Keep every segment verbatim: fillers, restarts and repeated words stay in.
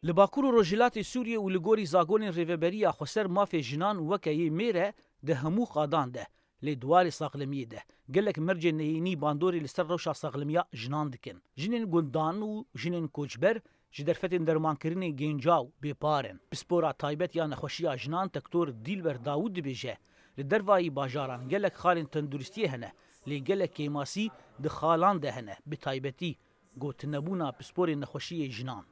Li Bakur û Rojhilatê Sûriyê û li gorî zagonên Rêveberiya Xweser mafê jinan weke yê mêr e di hemû qadan de, lê di warê saxlemiyê de gelek mercên neyînî bandorê li ser rewşa saxlemiya jinan dikin. Jinên gundan û jinên koçber ji derfetên dermankirinê gêncaw bêpar in. Pispora taybet ya nexweşiya jinan Tektor Dîlber Dawûd dibêje, li dervayî bajaran gelek xalên tenduristiyê hene, lê gelek kêmasî di xalan de hene, bi taybetî gotinebûna pisporên nexweşiyê jinan.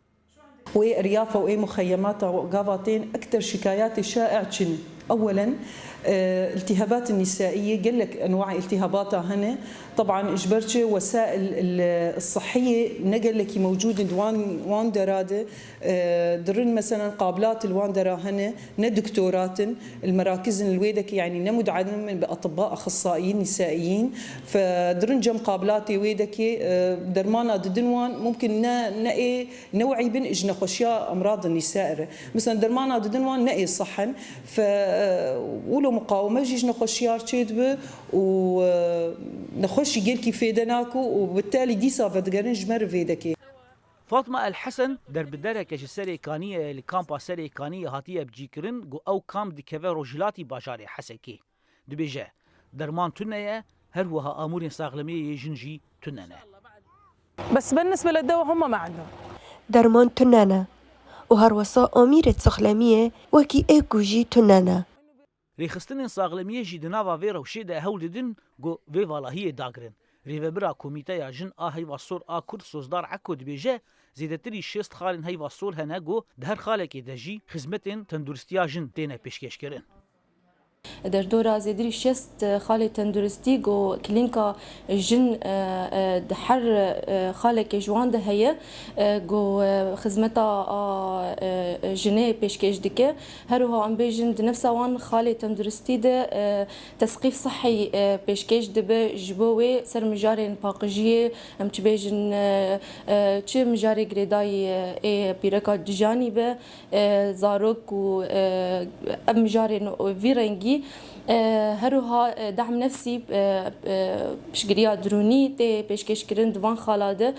Wê eryafa û ê muxeyemata gava tên ekter şikayatê şaî çi ne? Ewelen, e, iltihabat nisaiye, gelek enwa iltihebata hene. Teban ji ber çi wesail, e, sihiyê ne gelekî mewcûd in di wan, wan dera de, e, dirin meselen qablat li wan dera hene, ne doktorat in, li merakizin li wê dekê, yanî ne mudalin min bi atibba, axisaiyin, nisaiyin. Fe dirin cem qablatê wê dekê, e, dermana didin wan, mumkin ne, ne ê new'î bin ji nexweşiya emradin nîsaî re. Mesela dermana didin wan ne ê sih in. Fe, e, wilo muqawime jî ji nexweşiyar çêdibe û, e, nexweş jî gelkî fêde nake û bi telî dîsa vedigerin ji me re vê dekê. Fatma El Hesen derbidereke ji Serê Kaniyê ye, li kampa Serê Kaniyê hatiye bicîkirin, ku ew kam dikeve rojhilatî bajarê Hesekê. Dibêje, derman tune ye, her wiha amûrên saxlemiyê yê jin jî tune ne. بس بالنسبة للدواء هم ما عندهم. Derman tune ne û herwesa amîrê saxlemiyê wekî ê ku jî tune ne. Rêxistinên saxlemiyê jî di nava vê rewşê de hewl didin ku vê valahiyê dagirin. Rêvebira Komîteya Jin a Heyva Sor a Kurd Sozdar Eko dibêje, zêdetirî şêst xalên heyva sor hene ku di her xalekê de jî xizmetên tenduristiya jin têne pêşkêşkirin. Derdora zêdirî şêst xalê tenduristî ku klînka jin, e, e, di her, e, xalekê ji wan de heye, e, ku, e, xizmeta a, e, e, jinê pêşkêş dike. Her wiha em bêjin di nefsa wan xalê tenduristî de, e, tesqîf sihî, e, pêşkêş dibe, ji bo wê ser mijarên paqijiyê, em çi bêjin, e, e, çi mijarê girêdayî, e, ê pîreka dijanî be, e, zarok û, e, ev mijarên vî rengî, e, her wiha, e, dehm nefsî, e, e, piştgiriya dirûnî tê pêşkêşkirin di van xala de.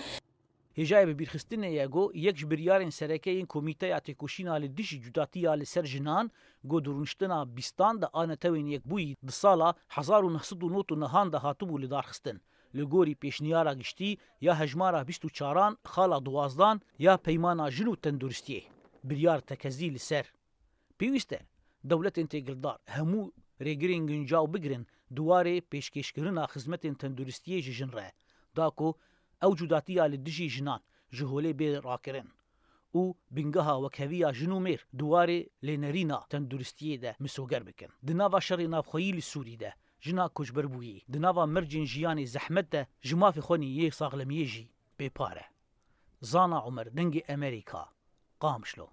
Hêjayê bibîrxistinê ye ku yek ji biryarên sereke yên Komîteya Têkoşîna li dijî cudatiya li ser jinan ku di rûniştina bîstan de a Netewên Yekbûyî di sala hezar û neh sed û nod û nehan de hatibû lidarxistin, li gorî pêşniyara giştî ya hejmara bîst û çaran xala duwazdan ya Peymana Jin û Tenduristiyê, biryar tekezî li ser. Pêwîst e dewletên têkildar hemû rêgirên guncaw bigirin di warê pêşkêşkirina xizmetên tenduristiyê ji jin re, da ku ew cudatiya li dijî jinan ji holê bê rakirin û bingeha wekheviya jin û mêr di warê lênerîna tenduristiyê de misoger bikin. Di nava şerê navxweyî li Sûrî de, jina koçberbûyî di nava mercên jiyanê zehmet de ji mafê xwe nî yê saxlemiyê jî bêpar e. Zana Omer, Dengê Emerîka, Qamişlo.